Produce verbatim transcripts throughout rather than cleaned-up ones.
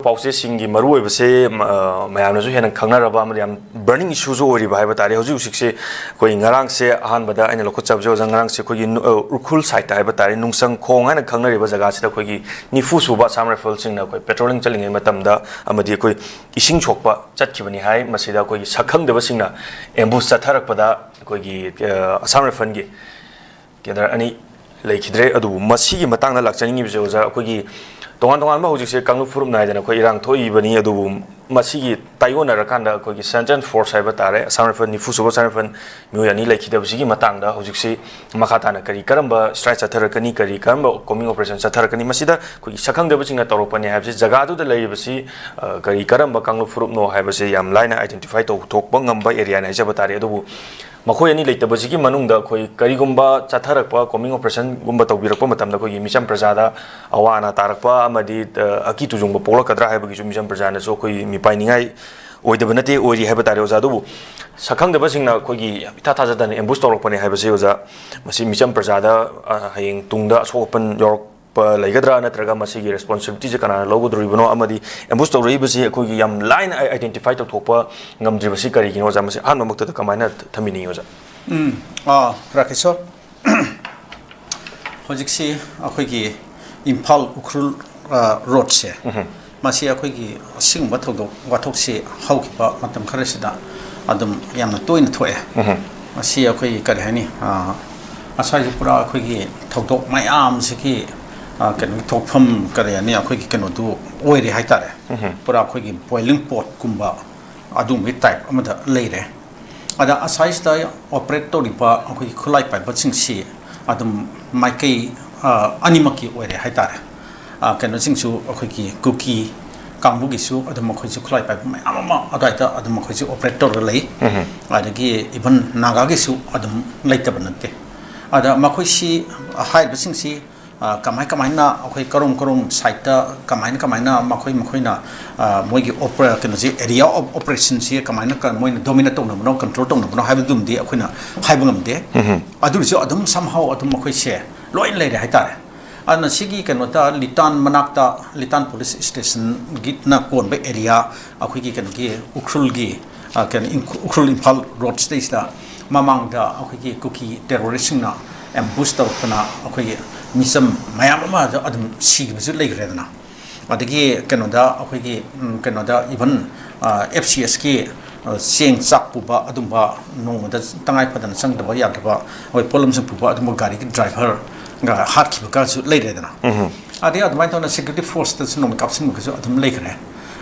ꯄꯥꯎꯆꯦꯁꯤꯡꯒꯤ ꯃꯔꯨꯑꯣꯏꯕꯁꯦ, ꯃ-, ꯑ, ꯃꯌꯥꯝꯅꯁꯨ ꯍꯦꯟꯅ ꯈꯪꯅꯔꯕ ꯑꯃꯗꯤ ꯌꯥꯝ burning issue ꯁꯨ ꯑꯣꯏꯔꯤꯕ ꯍꯥꯏꯕ ꯇꯥꯔꯦ꯫ ꯍꯧꯖꯤꯛ ꯍꯧꯖꯤꯛꯁꯦ ꯑꯩꯈꯣꯏ ꯉꯔꯥꯡꯁꯦ ꯑꯍꯥꯟꯕꯗ ꯑꯩꯅ ꯂꯧꯈꯠꯆꯕꯁꯦ ꯑꯣꯖꯥ, ꯉꯔꯥꯡꯁꯦ ꯑꯩꯈꯣꯏꯒꯤ ꯅꯨ-, ꯑ, ꯎꯈ꯭ꯔꯨꯜ side ꯇ ꯍꯥꯏꯕ ꯇꯥꯔꯦ, ꯅꯨꯡꯁꯪꯈꯣꯡ ꯍꯥꯏꯅ ꯈꯪꯅꯔꯤꯕ ꯖꯒꯥꯁꯤꯗ ꯑꯩꯈꯣꯏꯒꯤ ꯅꯤꯐꯨ ꯁꯨꯕ Assam Rifles ꯁꯤꯡꯅ ꯑꯩꯈꯣꯏ patrolling ꯆꯠꯂꯤꯉꯩ ꯃꯇꯝꯗ ꯑꯃꯗꯤ ꯑꯩꯈꯣꯏ ꯏꯁꯤꯡ ꯁꯣꯛꯄ ꯆꯠꯈꯤꯕꯅꯤ ꯍꯥꯏ꯫ ꯃꯁꯤꯗ ꯑꯩꯈꯣꯏꯒꯤ ꯁꯛꯈꯪꯗꯕꯁꯤꯡꯅ ambush ꯆꯠꯊꯔꯛꯄꯗ ꯑꯩꯈꯣꯏꯒꯤ, ꯑ, Assam Rifles ꯒꯤ cadre ꯑꯅꯤ ꯂꯩꯈꯤꯗ꯭ꯔꯦ꯫ ꯑꯗꯨꯕꯨ ꯃꯁꯤꯒꯤ ꯃꯇꯥꯡꯗ ꯂꯥꯛꯆꯅꯤꯡꯉꯤꯕꯁꯦ ꯑꯣꯖꯥ, ꯑꯩꯈꯣꯏꯒꯤ ꯇꯣꯉꯥꯟ ꯇꯣꯉꯥꯟꯕ ꯍꯧꯖꯤꯛꯁꯦ ꯀꯥꯡꯂꯨꯞ ꯐꯨꯔꯨꯞ ꯅꯥꯏꯗꯅ ꯑꯩꯈꯣꯏ ꯏꯔꯥꯡ ꯊꯣꯛꯏꯕꯅꯤ꯫ ꯑꯗꯨꯕꯨ ꯃꯁꯤꯒꯤ ꯇꯥꯏꯑꯣꯟꯅꯔꯀꯥꯟꯗ ꯑꯩꯈꯣꯏꯒꯤ Central Force ꯍꯥꯏꯕ ꯇꯥꯔꯦ, Assam Rifles ꯅꯤꯐꯨ ꯁꯨꯕ Assam Rifles ꯃꯤꯑꯣꯏ ꯑꯅꯤ ꯂꯩꯈꯤꯗꯕꯁꯤꯒꯤ ꯃꯇꯥꯡꯗ ꯍꯧꯖꯤꯛꯁꯤ ꯃꯈꯥ ꯇꯥꯅ ꯀꯔꯤ ꯀꯔꯝꯕ strike ꯆꯠꯊꯔꯛꯀꯅꯤ, ꯀꯔꯤ ꯀꯔꯝꯕ combing operation ꯆꯠꯊꯔꯛꯀꯅꯤ, ꯃꯁꯤꯗ ꯑꯩꯈꯣꯏꯒꯤ ꯁꯛꯈꯪꯗꯕꯁꯤꯡꯅ ꯇꯧꯔꯛꯄꯅꯤ ꯍꯥꯏꯕꯁꯤ, ꯖꯒꯥꯗꯨꯗ ꯂꯩꯔꯤꯕꯁꯤ, ꯑ, ꯀꯔꯤ ꯀꯔꯝꯕ ꯀꯥꯡꯂꯨꯞ ꯐꯨꯔꯨꯞꯅꯣ ꯍꯥꯏꯕꯁꯤ ꯌꯥꯝ ꯂꯥꯏꯅ identify ꯇꯧꯊꯣꯛꯄ ꯉꯝꯕ area ꯅꯤ ꯍꯥꯏꯖꯕ ꯇꯥꯔꯦ꯫ ꯑꯗꯨꯕꯨ ꯃꯈꯣꯏ ꯑꯅꯤ ꯂꯩꯇꯕꯁꯤꯒꯤ ꯃꯅꯨꯡꯗ ꯑꯩꯈꯣꯏ ꯀꯔꯤꯒꯨꯝꯕ ꯆꯠꯊꯔꯛꯄ, combing operation ꯒꯨꯝꯕ ꯇꯧꯕꯤꯔꯛꯄ ꯃꯇꯝꯗ ꯑꯩꯈꯣꯏꯒꯤ ꯃꯤꯆꯝ ꯄ꯭ꯔꯖꯥꯗ ꯑꯋꯥ ꯑꯅꯥ ꯇꯥꯔꯛꯄ ꯑꯃꯗꯤ, ꯑ, ꯑꯀꯤ ꯇꯨꯖꯨꯡꯕ ꯄꯣꯛꯂꯛꯀꯗ꯭ꯔꯥ ꯍꯥꯏꯕꯒꯤꯁꯨ ꯃꯤꯆꯝ ꯄ꯭ꯔꯖꯥꯅꯁꯨ ꯑꯩꯈꯣꯏ ꯃꯤꯄꯥꯏꯅꯤꯡꯉꯥꯏ ꯑꯣꯏꯗꯕ ꯅꯠꯇꯦ, ꯑꯣꯏꯔꯤ ꯍꯥꯏꯕ ꯇꯥꯔꯦ ꯑꯣꯖꯥ꯫ ꯑꯗꯨꯕꯨ ꯁꯛꯈꯪꯗꯕꯁꯤꯡꯅ ꯑꯩꯈꯣꯏꯒꯤ ꯏꯊꯥ ꯊꯥꯖꯗꯅ ambush ꯇꯧꯔꯛꯄꯅꯦ ꯍꯥꯏꯕꯁꯤ ꯑꯣꯖꯥ, ꯃꯁꯤ ꯃꯤꯆꯝ ꯄ꯭ꯔꯖꯥꯗ, ꯑ, ꯍꯌꯦꯡ ꯇꯨꯡꯗ ꯑꯁꯣꯛ ꯑꯄꯟ ꯌꯥꯎꯔꯛꯄ ꯂꯩꯒꯗ꯭ꯔꯥ, ꯅꯠꯇ꯭ꯔꯒ ꯃꯁꯤꯒꯤ responsibility ꯁꯦ ꯀꯅꯥꯅ ꯂꯧꯒꯗꯧꯔꯤꯕꯅꯣ, ꯑꯃꯗꯤ ambush ꯇꯧꯔꯛꯏꯕꯁꯤ ꯑꯩꯈꯣꯏꯒꯤ ꯌꯥꯝ ꯂꯥꯏꯅ identify ꯇꯧꯊꯣꯛꯄ ꯉꯝꯗ꯭ꯔꯤꯕꯁꯤ ꯀꯔꯤꯒꯤꯅꯣ ꯑꯣꯖꯥ? ꯃꯁꯤ ꯑꯍꯥꯟꯕꯃꯛꯇꯗ ꯀꯃꯥꯏꯅ ꯊꯝꯕꯤꯅꯤꯡꯉꯤ ꯑꯣꯖꯥ? ꯎꯝ, ꯑꯥ, ꯔꯥꯀꯦꯁꯣꯔ, ꯍꯧꯖꯤꯛꯁꯤ ꯑꯩꯈꯣꯏꯒꯤ ꯏꯝꯐꯥꯜ ꯎꯈ꯭ꯔꯨꯜ, ꯑ, road ꯁꯦ, ꯎꯝ꯫ ꯃꯁꯤ ꯑꯩꯈꯣꯏꯒꯤ ꯑꯁꯤꯒꯨꯝꯕ ꯊꯧꯗꯣꯛ ꯋꯥꯊꯣꯛꯁꯤ ꯍꯧꯈꯤꯕ ꯃꯇꯝ ꯈꯔꯁꯤꯗ ꯑꯗꯨꯝ ꯌꯥꯝꯅ ꯇꯣꯏꯅ ꯊꯣꯛꯑꯦ꯫ ꯎꯝ꯫ ꯃꯁꯤ ꯑꯩꯈꯣꯏꯒꯤ ꯀꯔꯤ ꯍꯥꯏꯅꯤ, ꯑ, ꯉꯁꯥꯏꯒꯤ ꯄꯨꯔꯥ ꯑꯩꯈꯣꯏꯒꯤ ꯊꯧꯗꯣꯛ ꯃꯌꯥꯝꯁꯤꯒꯤ, ꯑ, ꯀꯩꯅꯣꯒꯤ ꯊꯣꯛꯐꯝ ꯀꯔꯤ ꯍꯥꯏꯅꯤ, ꯑꯩꯈꯣꯏꯒꯤ ꯀꯩꯅꯣꯗꯨ ꯑꯣꯏꯔꯦ ꯍꯥꯏꯇꯥꯔꯦ꯫ ꯎꯝ꯫ ꯄꯨꯔꯥ ꯑꯩꯈꯣꯏꯒꯤ boiling pot ꯀꯨꯝꯕ ꯑꯗꯨꯒꯨꯝꯕꯒꯤ type ꯑꯃꯗ ꯂꯩꯔꯦ꯫ ꯑꯗ ꯉꯁꯥꯏꯁꯤꯗ operate ꯇꯧꯔꯤꯕ ꯑꯩꯈꯣꯏꯒꯤ ꯈꯨꯠꯂꯥꯏ ꯄꯥꯏꯕꯁꯤꯡꯁꯤ ꯑꯗꯨꯝ ꯃꯥꯏꯀꯩ, ꯑ, ꯑꯅꯤꯃꯛꯀꯤ ꯑꯣꯏꯔꯦ ꯍꯥꯏꯇꯥꯔꯦ꯫ ꯑ, ꯀꯩꯅꯣꯁꯤꯡꯁꯨ ꯑꯩꯈꯣꯏꯒꯤ ꯀꯨꯀꯤ ꯀꯥꯡꯕꯨꯒꯤꯁꯨ ꯑꯗꯨꯝ ꯃꯈꯣꯏꯁꯨ ꯈꯨꯠꯂꯥꯏ ꯄꯥꯏꯕ ꯃꯌꯥꯝ ꯑꯃ ꯑꯗꯨꯋꯥꯏꯗ ꯑꯗꯨꯝ ꯃꯈꯣꯏꯁꯨ operate ꯇꯧꯔꯒ ꯂꯩ꯫ ꯎꯝ꯫ ꯑꯗꯒꯤ even ꯅꯥꯒꯥꯒꯤꯁꯨ ꯑꯗꯨꯝ ꯂꯩꯇꯕ ꯅꯠꯇꯦ꯫ ꯑꯗ ꯃꯈꯣꯏꯁꯤ, ꯍꯥꯏꯔꯤꯕꯁꯤꯡꯁꯤ ꯑ, ꯀꯃꯥꯏ ꯀꯃꯥꯏꯅ ꯑꯩꯈꯣꯏ ꯀꯔꯣꯝ ꯀꯔꯣꯝ side ꯇ ꯀꯃꯥꯏꯅ ꯀꯃꯥꯏꯅ ꯃꯈꯣꯏ ꯃꯈꯣꯏꯅ, ꯑ, ꯃꯣꯏꯒꯤ ꯑꯣꯄꯔ-, ꯀꯩꯅꯣꯁꯤ, area of operation ꯁꯤ ꯀꯃꯥꯏꯅ ꯀ-, ꯃꯣꯏꯅ dominate ꯇꯧꯅꯕꯅꯣ, control ꯇꯧꯅꯕꯅꯣ ꯍꯥꯏꯕꯗꯨꯃꯗꯤ ꯑꯩꯈꯣꯏꯅ ꯍꯥꯏꯕ ꯉꯝꯗꯦ꯫ ꯎꯝ꯫ ꯑꯗꯨ ꯑꯣꯏꯔꯁꯨ ꯑꯗꯨꯝ somehow ꯑꯗꯨꯝ ꯃꯈꯣꯏꯁꯦ ꯂꯣꯏ ꯂꯩꯔꯦ ꯍꯥꯏꯇꯥꯔꯦ꯫ ꯑꯗꯨꯅ ꯁꯤꯒꯤ ꯀꯩꯅꯣꯗ ꯂꯤꯇꯥꯟ ꯃꯅꯥꯛꯇ, ꯂꯤꯇꯥꯟ ꯄꯨꯂꯤꯁ ꯁ꯭ꯇꯦꯁꯟꯒꯤꯅ ꯀꯣꯟꯕ ꯑꯦꯔꯤꯌꯥ, ꯑꯩꯈꯣꯏꯒꯤ ꯀꯩꯅꯣꯒꯤ ꯎꯈ꯭ꯔꯨꯜꯒꯤ, ꯑ, ꯀꯩꯅꯣ, ꯏꯪꯈ-, ꯎꯈ꯭ꯔꯨꯜ ꯏꯝꯐꯥꯜ ꯔꯣꯗꯁꯤꯗꯩꯁꯤꯗ ꯃꯃꯥꯡꯗ ꯑꯩꯈꯣꯏꯒꯤ ꯀꯨꯀꯤ ꯇꯦꯔꯣꯔꯤꯁꯁꯤꯡꯅ ꯑꯦꯝꯕꯨꯁ ꯇꯧꯔꯛꯇꯅ ꯑꯩꯈꯣꯏꯒꯤ ꯃꯤꯆꯝ ꯃꯌꯥꯝ ꯑꯃ ꯑꯗꯨꯝ ꯁꯤꯈꯤꯕꯁꯨ ꯂꯩꯈ꯭ꯔꯦꯗꯅ꯫ ꯑꯗꯒꯤ ꯀꯩꯅꯣꯗ ꯑꯩꯈꯣꯏꯒꯤ, ꯎꯝ, ꯀꯩꯅꯣꯗ even, ꯑ, ꯑꯦꯐ ꯁꯤ ꯑꯦꯁꯀꯤ, ꯑ, ꯆꯦꯡ ꯆꯥꯛ ꯄꯨꯕ ꯑꯗꯨꯝꯕ ꯅꯣꯡꯃꯗ ꯇꯉꯥꯏ ꯐꯗꯅ ꯆꯪꯗꯕ ꯌꯥꯗꯕ ꯑꯩꯈꯣꯏ ꯄꯣꯠꯂꯝꯁꯤꯡ ꯄꯨꯕ ꯑꯗꯨꯝꯕ ꯒꯥꯔꯤꯒꯤ ꯗ꯭ꯔꯥꯏꯚꯔꯒ ꯍꯥꯠꯈꯤꯕꯒꯁꯨ ꯂꯩꯔꯦꯗꯅ꯫ ꯑꯗꯩ ꯑꯗꯨꯃꯥꯏꯅ ꯇꯧꯅ ꯁꯦꯀ꯭ꯌꯨꯔꯤꯇꯤ ꯐꯣꯔꯁꯇꯁꯨ ꯅꯣꯡꯃꯩ ꯀꯥꯞꯁꯤꯟꯕꯒꯁꯨ ꯑꯗꯨꯝ ꯂꯩꯈ꯭ꯔꯦ꯫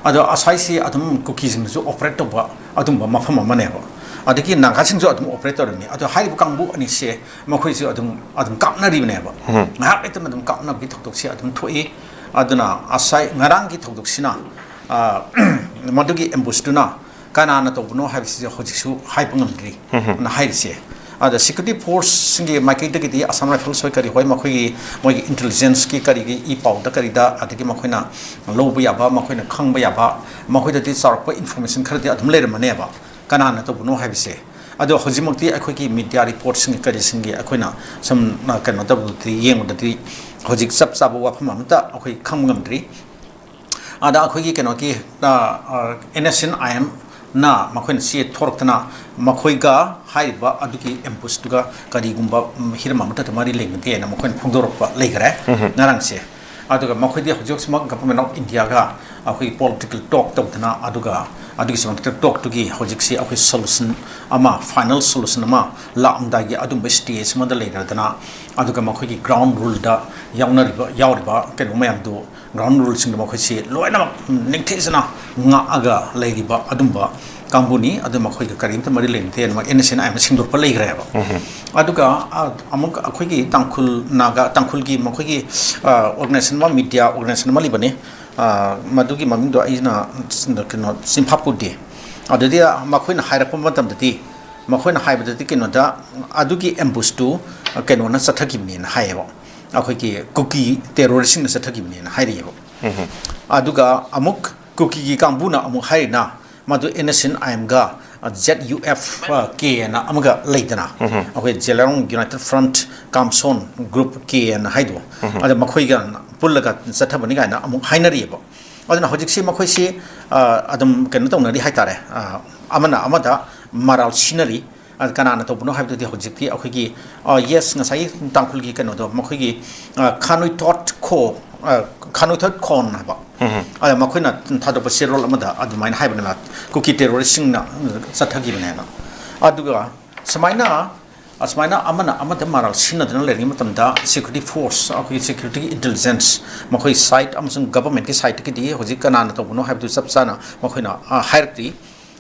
ꯑꯗꯣ ꯑꯁꯥꯏꯁꯤ ꯑꯗꯨꯝ ꯀꯨꯀꯤꯁꯤꯡꯅꯁꯨ ꯑꯣꯄꯔꯦꯠ ꯇꯧꯕ ꯑꯗꯨꯝꯕ ꯃꯐꯝ ꯑꯃꯅꯦꯕ꯫ ꯑꯗꯒꯤ ꯅꯥꯒꯥꯁꯤꯡꯁꯨ ꯑꯗꯨꯝ ꯑꯣꯄꯔꯦꯠ ꯇꯧꯔꯝꯃꯤ꯫ ꯑꯗꯣ ꯍꯥꯏꯔꯤꯕ ꯀꯥꯡꯕꯨ ꯑꯅꯤꯁꯦ ꯃꯈꯣꯏꯁꯨ ꯑꯗꯨꯝ, ꯑꯗꯨꯝ ꯀꯥꯞꯅꯔꯤꯕꯅꯦꯕ꯫ ꯉꯥꯏꯍꯥꯛ ꯂꯩꯇꯅ ꯑꯗꯨꯝ ꯀꯥꯞꯅꯕꯒꯤ ꯊꯧꯗꯣꯛꯁꯦ ꯑꯗꯨꯝ ꯊꯣꯛꯏ꯫ ꯑꯗꯨꯅ ꯑꯁꯥꯏ ꯉꯔꯥꯡꯒꯤ ꯊꯧꯗꯣꯛꯁꯤꯅ, ꯑ, ꯃꯗꯨꯒꯤ ꯑꯦꯝꯕꯨꯁꯇꯨꯅ ꯀꯅꯥꯅ ꯇꯧꯕꯅꯣ ꯍꯥꯏꯕꯁꯤꯁꯨ ꯍꯧꯖꯤꯛꯁꯨ ꯍꯥꯏꯕ ꯉꯝꯗ꯭ꯔꯤ ꯅ ꯍꯥꯏꯔꯤꯁꯦ꯫ ꯑꯗ ꯁꯦꯀ꯭ꯌꯨꯔꯤꯇꯤ ꯐꯣꯔꯁꯁꯤꯡꯒꯤ ꯃꯥꯏꯀꯩꯗꯒꯤꯗꯤ ꯑꯁꯥꯝ ꯔꯥꯏꯐꯜꯁ ꯍꯣꯏ ꯀꯔꯤ ꯍꯣꯏ ꯃꯈꯣꯏꯒꯤ, ꯃꯣꯏꯒꯤ ꯏꯟꯇꯦꯂꯤꯖꯦꯟꯁꯀꯤ ꯀꯔꯤꯒꯤ ꯏ ꯄꯥꯎꯗ ꯀꯔꯤꯗ, ꯑꯗꯒꯤ ꯃꯈꯣꯏꯅ ꯂꯧꯕ ꯌꯥꯕ, ꯃꯈꯣꯏꯅ ꯈꯪꯕ ꯌꯥꯕ, ꯃꯈꯣꯏꯗꯗꯤ ꯆꯥꯎꯔꯛꯄ ꯏꯟꯐꯣꯔꯃꯦꯁꯟ ꯈꯔꯗꯤ ꯑꯗꯨꯝ ꯂꯩꯔꯝꯃꯅꯦꯕ ꯀꯅꯥꯅ ꯇꯧꯕꯅꯣ ꯍꯥꯏꯕꯁꯦ꯫ ꯑꯗꯣ ꯍꯧꯖꯤꯛꯃꯛꯇꯤ ꯑꯩꯈꯣꯏꯒꯤ ꯃꯤꯗꯤꯌꯥ ꯔꯤꯄꯣꯔꯠꯁꯤꯡꯒꯤ ꯀꯔꯤꯁꯤꯡꯒꯤ ꯑꯩꯈꯣꯏꯅ ꯁꯨꯝ, ꯑ, ꯀꯩꯅꯣ ꯇꯧꯕꯗꯗꯤ, ꯌꯦꯡꯕꯗꯗꯤ ꯍꯧꯖꯤꯛ ꯆꯞ ꯆꯥꯕ ꯋꯥꯐꯝ ꯑꯃꯇ ꯑꯩꯈꯣꯏ ꯈꯪꯕ ꯉꯝꯗ꯭ꯔꯤ꯫ ꯑꯗ ꯑꯩꯈꯣꯏꯒꯤ ꯀꯩꯅꯣꯒꯤ, ꯑ, ꯑ, NSCN-IM ꯅ ꯃꯈꯣꯏꯅ ꯆꯦ ꯊꯣꯔꯛꯇꯅ ꯃꯈꯣꯏꯒ ꯍꯥꯏꯔꯤꯕ ꯑꯗꯨꯒꯤ ꯑꯦꯝꯕꯨꯁꯇꯨꯒ ꯀꯔꯤꯒꯨꯝꯕ, ꯎꯝ, ꯍꯤꯔꯝ ꯑꯃꯠꯇꯗ ꯃꯔꯤ ꯂꯩꯅꯗꯦꯅ ꯃꯈꯣꯏꯅ ꯐꯣꯡꯗꯣꯔꯛꯄ ꯂꯩꯈꯔꯦ ꯉꯔꯥꯡꯁꯦ꯫ ꯑꯗꯨꯒ ꯃꯈꯣꯏꯗꯤ ꯍꯧꯖꯤꯛ ꯍꯧꯖꯤꯛꯃꯛ Government of India-ꯒ ꯑꯩꯈꯣꯏꯒꯤ ꯄꯣꯂꯤꯇꯤꯀꯦꯜ ꯇꯣꯛ ꯇꯧꯗꯅ, ꯑꯗꯨꯒ ꯑꯗꯨꯒꯤ ꯁꯃꯛꯇ ꯇꯣꯛꯇꯨꯒꯤ ꯍꯧꯖꯤꯛꯁꯤ ꯑꯩꯈꯣꯏ ꯁꯣꯂꯨꯁꯟ ꯑꯃ, ꯐꯥꯏꯅꯦꯜ ꯁꯣꯂꯨꯁꯟ ꯑꯃ ꯂꯥꯛꯑꯝꯗꯥꯏꯒꯤ ꯑꯗꯨꯝꯕ ꯁ꯭ꯇꯦꯖ ꯑꯃꯗ ꯂꯩꯔꯗꯅ, ꯑꯗꯨꯒ ꯃꯈꯣꯏꯒꯤ ꯒ꯭ꯔꯥꯎꯟ ꯔꯨꯜꯗ ꯌꯥꯎꯅꯔꯤꯕ, ꯌꯥꯎꯔꯤꯕ ꯀꯩꯅꯣ ꯃꯌꯥꯝꯗꯨ, ꯒ꯭ꯔꯥꯎꯟ ꯔꯨꯜꯁꯤꯡꯗꯣ ꯃꯈꯣꯏꯁꯤ ꯂꯣꯏꯅꯃꯛ ꯅꯤꯡꯊꯤꯖꯅ ꯉꯥꯛꯑꯒ ꯂꯩꯔꯤꯕ ꯑꯗꯨꯝꯕ ꯀꯥꯡꯕꯨꯅꯤ꯫ ꯑꯗꯨ ꯃꯈꯣꯏꯒ ꯀꯔꯤꯝꯇ ꯃꯔꯤ ꯂꯩꯅꯗꯦ, ꯑꯗꯨꯃꯛ NSCN-IM ꯁꯦꯡꯗꯣꯛꯄ ꯂꯩꯈ꯭ꯔꯦꯕ꯫ ꯑꯗꯨꯒ, ꯑ, ꯑꯃꯨꯛ ꯑꯩꯈꯣꯏꯒꯤ ꯇꯥꯡꯈꯨꯜ ꯅꯥꯒꯥ, ꯇꯥꯡꯈꯨꯜꯒꯤ ꯃꯈꯣꯏꯒꯤ, ꯑ, ꯑꯣꯔꯒꯅꯥꯏꯖꯦꯁꯟ ꯑꯃ, ꯃꯤꯗꯤꯌꯥ ꯑꯣꯔꯒꯅꯥꯏꯖꯦꯁꯟ ꯑꯃ ꯂꯩꯕꯅꯤ꯫ ꯑ, ꯃꯗꯨꯒꯤ ꯃꯃꯤꯡꯗꯣ ꯑꯩꯅ, ꯀꯩꯅꯣ, ꯆꯤꯟꯐꯥ ꯄꯨꯗꯦ꯫ ꯑꯗꯨꯗꯤ ꯃꯈꯣꯏꯅ ꯍꯥꯏꯔꯛꯄ ꯃꯇꯝꯗꯗꯤ, ꯃꯈꯣꯏꯅ ꯍꯥꯏꯕꯗꯗꯤ ꯀꯩꯅꯣꯗ, ꯑꯗꯨꯒꯤ ꯑꯦꯝꯕꯨꯁꯇꯨ ꯀꯩꯅꯣꯅ ꯆꯠꯊꯈꯤꯕꯅꯦꯅ ꯍꯥꯏꯌꯦꯕ, ꯑꯩꯈꯣꯏꯒꯤ ꯀꯨꯀꯤ ꯇꯦꯔꯣꯔꯤꯁꯁꯤꯡꯅ ꯆꯠꯊꯈꯤꯕꯅꯦꯅ ꯍꯥꯏꯔꯛꯑꯦꯕ꯫ ꯑꯗꯨꯒ ꯑꯃꯨꯛ ꯀꯨꯀꯤꯒꯤ ꯀꯥꯡꯕꯨꯅ ꯑꯃꯨꯛ ꯍꯥꯏꯔꯤꯅ, ꯃꯗꯨ NSCN-IM-ꯒ ꯖꯦꯠ ꯌꯨ ꯑꯦꯐ ꯀꯦ ꯑꯅ ꯑꯃꯒ ꯂꯩꯗꯅ, ꯑꯩꯈꯣꯏ ꯖꯦꯂꯥꯔꯣꯡ ꯌꯨꯅꯥꯏꯇꯦꯠ ꯐ꯭ꯔꯟꯠ ꯀꯥꯝꯁꯣꯟ ꯒ꯭ꯔꯨꯞ ꯀꯦ ꯑꯅ ꯍꯥꯏꯗꯣ, ꯑꯗ ꯃꯈꯣꯏꯒ ꯄꯨꯜꯂꯒ ꯆꯠꯊꯕꯅꯤ ꯀꯥꯏꯅ ꯑꯃꯨꯛ ꯍꯥꯏꯅꯔꯤꯑꯕ꯫ ꯑꯗꯨꯅ ꯍꯧꯖꯤꯛꯁꯤ ꯃꯈꯣꯏꯁꯤ ꯑꯗꯨꯝ ꯀꯩꯅꯣ ꯇꯧꯅꯔꯤ ꯍꯥꯏꯇꯥꯔꯦ, ꯑꯃꯅ ꯑꯃꯗ ꯃꯔꯥꯜ ꯁꯤꯟꯅꯔꯤ꯫ ꯑꯗ ꯀꯅꯥꯅ ꯇꯧꯕꯅꯣ ꯍꯥꯏꯕꯗꯨꯗꯤ ꯍꯧꯖꯤꯛꯇꯤ ꯑꯩꯈꯣꯏꯒꯤ, ꯌꯦꯁ, ꯉꯁꯥꯏꯒꯤ ꯇꯥꯡꯈꯨꯜꯒꯤ ꯀꯩꯅꯣꯗꯣ, ꯃꯈꯣꯏꯒꯤ ꯈꯥꯅꯨꯏꯊꯣꯠ ꯈꯣ ꯈꯥꯅꯨꯏꯊꯣꯠ ꯈꯣꯟ ꯍꯥꯏꯕ, ꯑꯗ ꯃꯈꯣꯏꯅ ꯊꯥꯗꯣꯛꯄ ꯆꯦꯔꯣꯜ ꯑꯃꯗ ꯑꯗꯨꯃꯥꯏꯅ ꯍꯥꯏꯕꯅꯦꯕ, ꯀꯨꯀꯤ ꯇꯦꯔꯣꯔꯤꯁꯁꯤꯡꯅ ꯆꯠꯊꯈꯤꯕꯅꯦꯅ꯫ ꯑꯗꯨꯒ ꯁꯨꯃꯥꯏꯅ ꯑꯁꯨꯃꯥꯏꯅ ꯑꯃꯅ ꯑꯃꯗ ꯃꯔꯥꯜ ꯁꯤꯟꯅꯗꯅ ꯂꯩꯔꯤꯉꯩ ꯃꯇꯝꯗ ꯁꯦꯀ꯭ꯌꯨꯔꯤꯇꯤ ꯐꯣꯔꯁ, ꯑꯩꯈꯣꯏꯒꯤ ꯁꯦꯀ꯭ꯌꯨꯔꯤꯇꯤꯒꯤ ꯏꯟꯇꯦꯂꯤꯖꯦꯟꯁ, ꯃꯈꯣꯏ ꯁꯥꯏꯠ ꯑꯃꯁꯨꯡ ꯒꯚꯔꯟꯃꯦꯟꯠꯀꯤ ꯁꯥꯏꯠꯇꯒꯤꯗꯤ ꯍꯧꯖꯤꯛ ꯀꯅꯥꯅ ꯇꯧꯕꯅꯣ ꯍꯥꯏꯕꯗꯨ ꯆꯞ ꯆꯥꯅ ꯃꯈꯣꯏꯅ ꯍꯥꯏꯔꯛꯇ꯭ꯔꯤ꯫